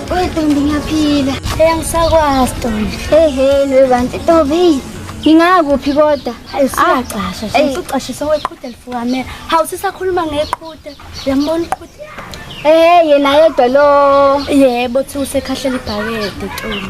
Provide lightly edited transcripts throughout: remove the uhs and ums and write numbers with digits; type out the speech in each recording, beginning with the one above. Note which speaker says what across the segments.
Speaker 1: Ntombi ngiyaphila. Hey angisakwazi Ntombi. Hey hey bantu Ntombi. Ngingakuphi kodwa? Usiyacasha nje. Usucashisa weqhude lifukamela. Hawu sisakhuluma ngeqhude. Uyambona iqhude? Yena yedwa lo. Yebo thi usekhahlela ibhakede Ntombi.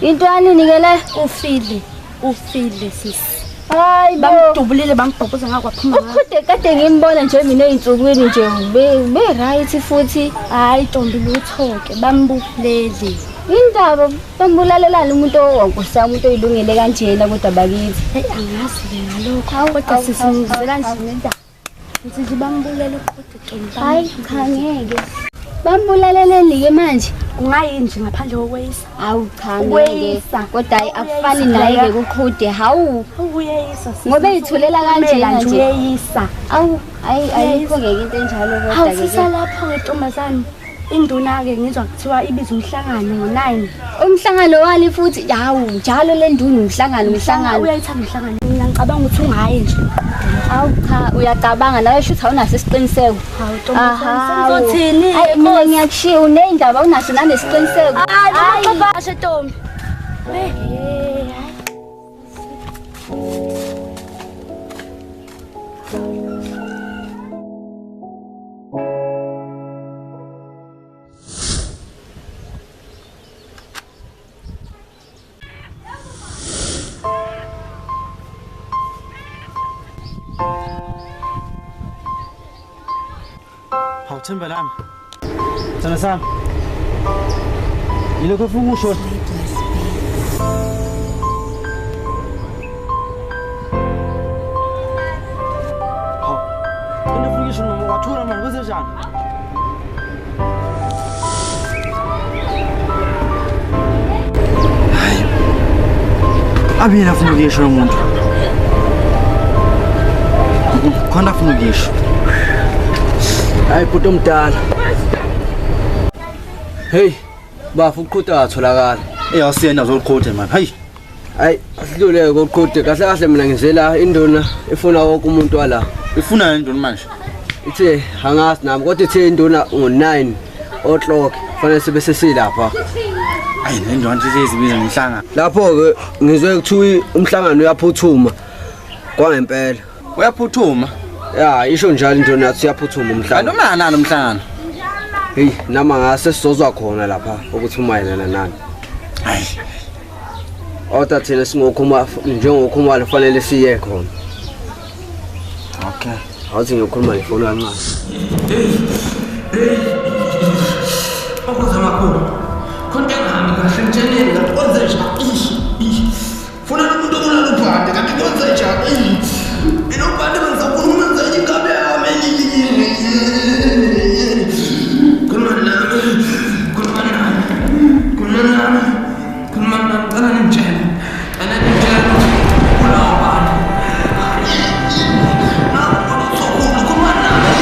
Speaker 1: Into yanini ke le? Ufile. Ufile sisi. Hayi bamdubulile bambhobhoza ngakwaphuma. Uqhude kade ngimbona nje mina ezinsukwini nje be right futhi. Hayi Ntombi lutho ke bambulele. Indaba bambulalelana umuntu owonkosa umuntu oyilungele kanjena kodwa bakithi. Hey angazi ke ngalokho kodwa sisizela nje nendaba. Ngithi nje bambulela uqhude Ntombi. Hayi cha ngeke. Bambulaleleni ke manje? Ungayini nje ngaphandle kokweyisa? Hawu cha ngeke. Kodwa hayi akufani naye ke kuqhude. Hawu uyeyisa. Ngoba eyithulela kanjena nje uyeyisa. Awu hayi ayikho ngeke into enjalo kodwa ke. Hawu sisalapho ke ntombazane. Induna ke ngizwa kuthiwa ibiza umhlangano ngo9. Umhlangano wani futhi? Hawu njalo le nduna umhlangano umhlangano. Uyayithanda umhlangano. Mina ngicabanga ukuthi ungayi nje. Hawu cha uyacabanga nawe shuthi awunaso isiqiniseko. Hawu ntombazane sengizothini? Hayi mina ngiyakushiya uneyindaba unaso nanesiqiniseko. Hayi bashe Ntombi.
Speaker 2: Themba lami. Thana sami. Yilokho ufuna ukusho. Hawu. Into ufuna ukusho noma wathula manje kwenze njani? Hayi. Abiyena afuna ukusho lo muntu. Khona afuna ukusho.
Speaker 3: Hayi bhuti omdala. Hey, bafu uqhude atholakala.
Speaker 2: Eh asiyena azoqhude man. Hayi.
Speaker 3: Hayi, asidluleke koqhude. Kahle kahle mina ngizela induna ifuna wonke umuntu wala.
Speaker 2: Ifuna induna manje?
Speaker 3: Ithe angazi nami kodwa ithe induna ngo9 o'clock fanele sibe sesilapha.
Speaker 2: Hayi le nduna nje izibiza ngomhlangano.
Speaker 3: Lapho ke ngizwe kuthiwa umhlangano uyaphuthuma. Kwangempela.
Speaker 2: Uyaphuthuma?
Speaker 3: Ya, isho njalo into nathi siyaphuthuma umhlangano.
Speaker 2: Noma nani umhlangano?
Speaker 3: Hey, nama ngase sizozwa khona lapha ukuthi umayelana nani.
Speaker 2: Hayi.
Speaker 3: Oda thina singokhuma njengokhumalo fanele siye khona.
Speaker 2: Okay.
Speaker 3: Awuthi ngiyokhuluma ngefoni kancane.
Speaker 4: Hey. Okuza makhulu. Khonto engahambi kahle ngitsheleni kanti kwenze njani? Funa umuntu okulala ubhande kanti kwenze njani? Inobhande bengisakhuluma ngenye inkabi yami. Khuluma nami. Khuluma nami. Khuluma nami. Khuluma nami. Cela ningitshele. Cela ningitshele kulawo bantu. Khuluma nami.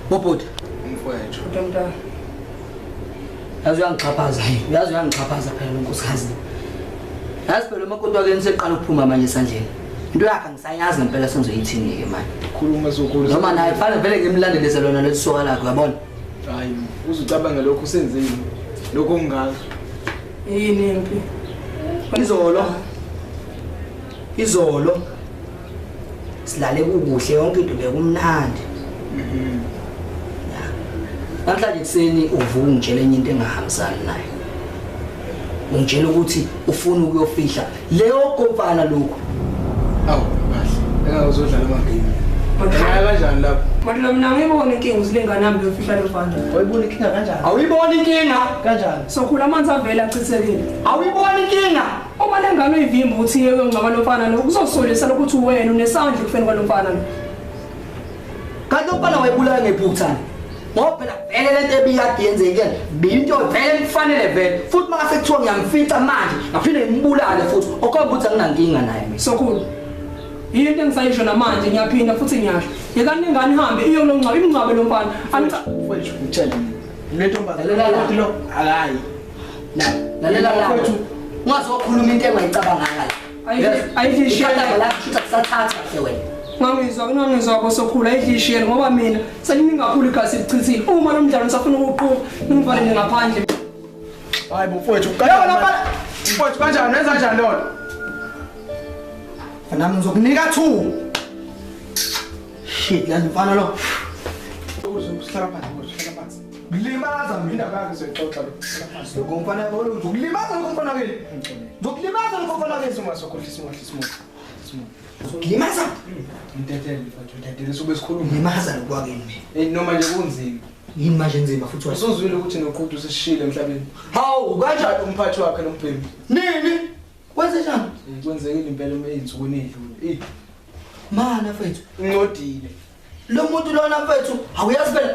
Speaker 5: Boboti.
Speaker 4: Mfowethu.
Speaker 5: Mntwana. Yazi uyangixhaphaza, yazi uyangixhaphaza phela lo nkosikazi. Yazi phela umakoti wakhe niseqala ukuphuma manje esandleni. Into yakhe angisayazi ngempela sengizoyithini ke manje.
Speaker 4: Khuluma sokhulu.
Speaker 5: Noma naye kufanele vele ngimlandelise lona lelisoka lakhe uyabona?
Speaker 4: Hayi, uzucabanga lokho usenzeni. Lokho ngingazi.
Speaker 6: Yini impi?
Speaker 5: Izolo. Izolo. Silale kukuhle yonke into bekumnandi. Namhlanje kuseni uvuka ungitshela enye into engahambisani naye. Ungitshela ukuthi ufuna ukuyofihla leyo komfana lokho.
Speaker 4: Awu, kahle. Engakuzodlala amagame. Ngaya kanjani lapho?
Speaker 6: Manje mina ngiyibona inkinga uzilingane nami lofihla lo mfana.
Speaker 4: Awuyibona inkinga kanjani?
Speaker 5: Awuyibona inkinga
Speaker 4: kanjani?
Speaker 6: Sokhula amanzi avela achithekile.
Speaker 5: Awuyibona inkinga?
Speaker 6: Uma lengane uyivimba ukuthi iye kuyongcwaba lo mfana lo kuzosolisa ukuthi wena unesandla ekufeni kwalo mfana lo.
Speaker 5: Kanti lo mfana wayebulala ngephutha. Ngoba phela vele lento ebiyade yenzekile binto vele kufanele vele futhi mase kuthiwa ngiyamfica manje ngaphinde ngimbulale futhi okhomba ukuthi anginankinga naye mina.
Speaker 6: Sokhulu. Yinto engisayisho namanje ngiyaphinda futhi ngiyasho. Yekani ingane ihambe iyo lo ngcwabe imngcwabe lo mfana.
Speaker 4: Mfowethu ngitshele mina. Le ntombazane lo akayi.
Speaker 5: Lalela la. Ungazokhuluma into engayicabanganga la.
Speaker 6: Ayidlishiyela
Speaker 5: la kusho kusathatha kahle wena.
Speaker 6: Ngangizwa kosokhula ayidlishiyela ngoba mina seliningi kakhulu igazi lichithile. Uma lo mdlalo nisafuna ukuqhuba ngivalele ngaphandle.
Speaker 4: Hayi bo mfowethu, kanjani? Mfowethu kanjani wenza kanjani lona?
Speaker 5: Nami ngizokunika 2. Shit, la mfana lo.
Speaker 4: Uzohlala phansi, uzohlala phansi. Kulimaza mina indaba yakhe sizoyixoxa lo.
Speaker 5: Lokho mfana lo uzokulimaza lokho mfana ke. Uzokulimaza lokho mfana ke.
Speaker 4: Ungasokhohlisa ungahlisa umoya.
Speaker 5: Uzokulimaza.
Speaker 4: Intethelele mfowethu, intethelele sobe sikhuluma.
Speaker 5: Limaza lokwakini mina.
Speaker 4: Eh noma nje kunzima.
Speaker 5: Yini manje nzima futhi wena?
Speaker 4: Usuzwile ukuthi noqhudu usishile emhlabeni.
Speaker 5: Hawu, kanjani
Speaker 4: umphathi wakhe nombhemi?
Speaker 5: Nini? Wenze njani?
Speaker 4: Kwenzekile impela ey'nsukwini ey'dlule.
Speaker 5: Mana mfethu,
Speaker 4: unqodile.
Speaker 5: Lo muntu lona mfethu, awuyazi phela.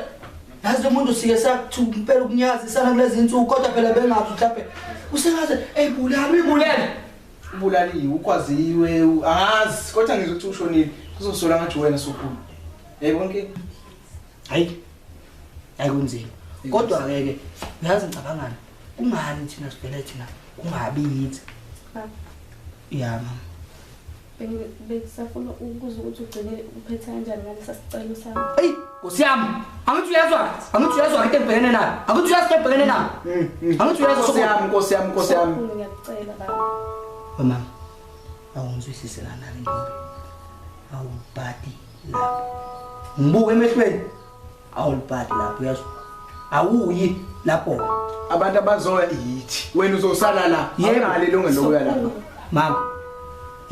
Speaker 5: Yazi lo muntu sike sakuthu impela ukunyazisana kulezi insuku kodwa phela bengazi mhlawumbe usengaze eyibulala uyibulele.
Speaker 4: Ubulaliwe, ukwaziwe, angazi kodwa ngizwe ukuthi ushonile. Kuzosola ngathi wena sokhulu. Yayibona inkinga?
Speaker 5: Hayi. Hayi kunzima. Kodwa ke ke uyazi ngicabangani? Kungani thina sivele thina kungabi yithi? Ya mama.
Speaker 7: Bengisafuna ukuzwa ukuthi ugcine uphethe kanjani ngalesa sicelo sami.
Speaker 5: Hey, Nkosi yami, angithi uyazwa? Angithi uyazwa into engibhekene nayo? Angithi uyazi into engibhekene nayo? Angithi uyazwa
Speaker 4: Nkosi yami, Nkosi yami, Nkosi yami.
Speaker 7: Ngiyakucela baba.
Speaker 5: Mama, awungizwisise lana ke ntombi. Awubhadi lapho. Ngibuke emehlweni. Awulibhadi lapho uyazwa? Awuyi lapho.
Speaker 4: Abantu abazoya yithi. Wena uzosala la. Awunalo ilungelo lokuya lapho.
Speaker 5: Mama,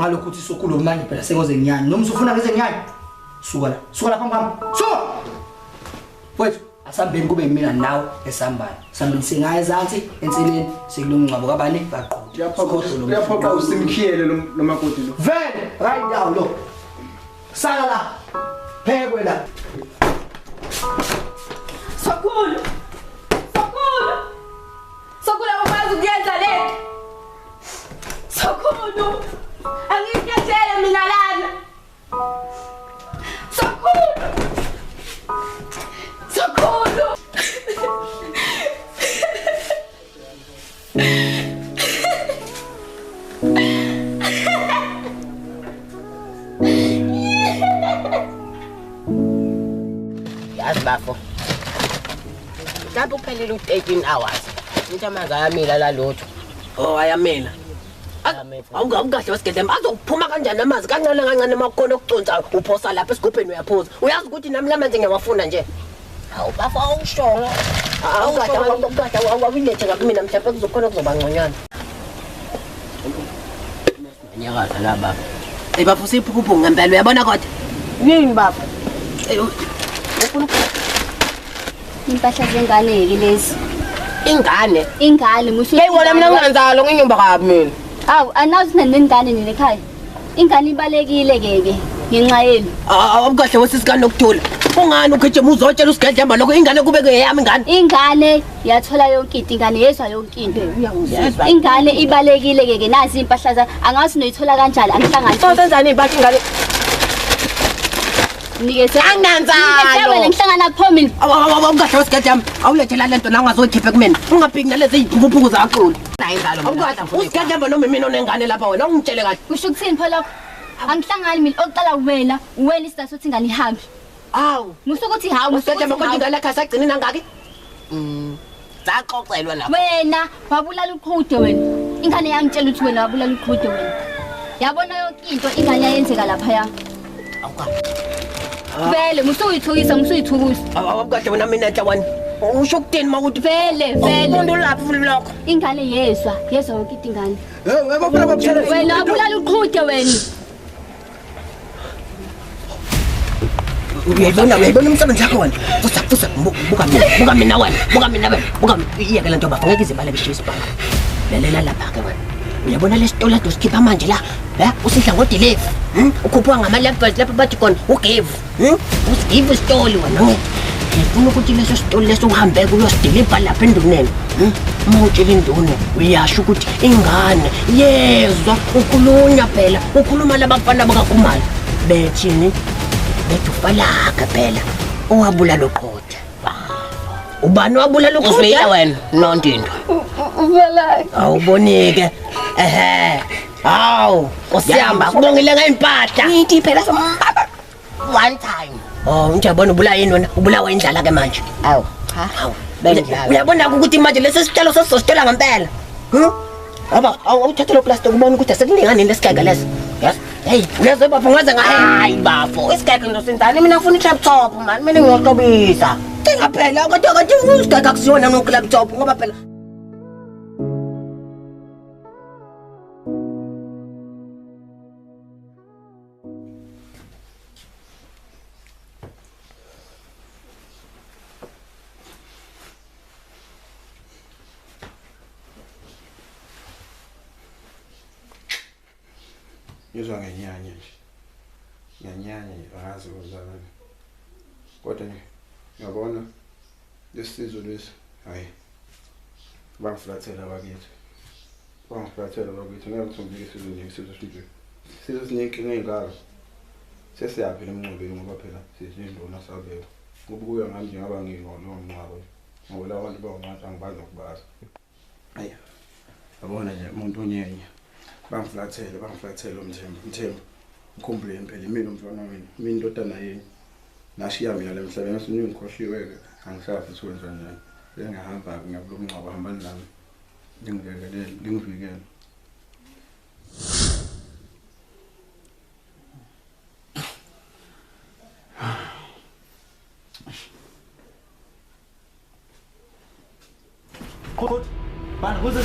Speaker 5: ngalokhu uthi sokhulu manje phela sengoze nginyanya. Noma usufuna ngize nginyanya. Suka la. Suka la phambi kwami. Suka! Wethu, asambeni kube yimina nawe esambayo. Sambeni singaya ezansi enseleni sekulomngcwabo kabani baqhude.
Speaker 4: Uyaphoqa usimkhiyele lo makoti lo.
Speaker 5: Vele, right now lo. Sala la. Phekwe la.
Speaker 7: Sokhulu. Sokhulu. Sokhulu awukwazi ukuyenza lento. Sokhulu. Angikutshele mina lana. Sokhulu. Sokhulu.
Speaker 8: Yazi bafo. Mhlawumbe uphelile u-13 hours. Into amanzi ayamila la lutho.
Speaker 9: Oh ayamila. Awukahle wesigedlemba azokuphuma kanjani amanzi kancane kancane makukhona okuconsa uphosa lapha esigubheni uyaphuza. Uyazi ukuthi nami lamanzi ngiyawafuna nje. Hawu bafo awushongo. Awukahle awulethe ngakumina mhlawumbe kuzokhona kuzoba ngconywana. Nyakaza la baba. Ey bafo siphukuphu ngempela uyabona kodwa.
Speaker 8: Yini baba?
Speaker 1: Impahla zengane ke lezi.
Speaker 8: Ingane?
Speaker 1: Ingane musu.
Speaker 8: Hey wona mina ngingenzalo nginyumba kabi mina.
Speaker 1: Awu anazi nengane nini ekhaya. Ingane ibalekile ke ke ngenxa yenu.
Speaker 9: Awukahle wesisikane nokuthula. Ungani ugijima uzotshela usigedlemba lokho ingane kube kuyeyami ingane.
Speaker 1: Ingane yathola yonke into, ingane yezwa yonke into. Ingane ibalekile ke ke nazi impahla za angazi noyithola kanjani angihlangani.
Speaker 8: So senzani impahla ingane?
Speaker 1: Nikeze
Speaker 9: anginanzalo.
Speaker 1: Wena ngihlangana pho mina.
Speaker 9: Awukahle wesigedlemba awulethela lento la ungazoyikhipha kumina. Ungabhiki nalezi ziphukuphuku zaxulu.
Speaker 8: Inzalo.
Speaker 9: Usigedlemba noma mina onengane lapha wena ungitshele kahle.
Speaker 1: Kusho ukuthini pho lokho? Angihlangani mina oqala wena, wena isizathu sokuthi ingane ihambe.
Speaker 9: Awu,
Speaker 1: musukuthi hawu
Speaker 9: usigedlemba kodwa ingane yakhe asagcini nangaki? Zaxoxelwa lapha.
Speaker 1: Wena wabulala uqhude wena. Ingane yangitshela ukuthi wena wabulala uqhude wena. Yabona yonke into ingane yayenzeka lapha ya.
Speaker 9: Awukahle.
Speaker 1: Vele musuyithukisa musuyithukusa.
Speaker 9: Awukahle wena mina enhlawani. Usho ukuthini makuthi
Speaker 1: vele vele
Speaker 9: umuntu lapho lokho.
Speaker 1: Ingane yezwa, yezwa yonke into ingane.
Speaker 4: Hey,
Speaker 1: wena wabulala uqhude wena.
Speaker 9: Uyayibona umsebenzi wakho wena. Fusa buka mina wena. Buka mina wena. Buka iyeke lento bafo ngeke izibale bishiye isibhamu. Lalela lapha ke wena. Uyabona lesitolo ade usikhipha manje la? Usidla ngodelive. Ukhuphuka ngama levels lapha bathi khona ugive. Usigive isitolo wena. Ngifuna ukuthi leso sitoli leso uhambe kuyosidiliva lapha enduneni. Uma utshela induna uyasho ukuthi ingane yezwa ukhulunywa phela ukhuluma labafana bakaKhumalo. Bethini? Bethi ufalaka phela owabulala uqotha. Ubani wabulala uqotha?
Speaker 8: Uzwile wena nontindo.
Speaker 7: Ufalaka.
Speaker 9: Awubonike. Ehhe. Hawu, Nkosi yami akubongile ngempahla.
Speaker 8: Ngithi phela sombaba one time.
Speaker 9: Oh, nje yabona ubulawa yini wena? Ubulawa indlala ke manje.
Speaker 8: Awu, cha.
Speaker 9: Hawu.
Speaker 8: Bengidlala.
Speaker 9: Uyabona ukuthi manje lesi sitshalo sesizositshela ngempela. Aba, awuthathe lo plastic ubone ukuthi asikulingani lesigege leso. Yes. Hey, uyezwa bafo ngaze
Speaker 8: Hayi bafo, isigege ngizosenzani mina ngifuna i-laptop man, mina ngiyohlobisa.
Speaker 9: Cinga phela kodwa kanti isigege akusiyona no laptop ngoba phela
Speaker 4: Ngizwa ngenyanya nje. Ngiyanyanya nje angazi kwenzakani. Kodwa nje ngiyabona lesizwe lesi hayi bangiflathela bakithi. Bangiflathela bakithi ngeke ngithi ngibike isizwe nje isizwe sinje. Isizwe sinenkinga engaka. Sesiyaphi emngcwabeni ngoba phela sizinduna sabeka. Ngoba kuya ngami nje ngaba ngingcono ngomngcwabo. Ngoba laba bantu bawunqatha angibazi nokubazi. Ayi. Yabona nje umuntu unyenya. Bangiflathele, bangiflathele uMthembu. Mthembu, ngikhumbule impela imina umfana wenu, mina indodana yenu. Nashiya mina la emhlabeni ngase ngikhohliwe-ke angisazi ukuthi wenza njani. Bengihamba-ke ngiyakulo mngcwabo hambani nami. Ningilekelele, ningivikele.
Speaker 2: Qhude. Bani kuze.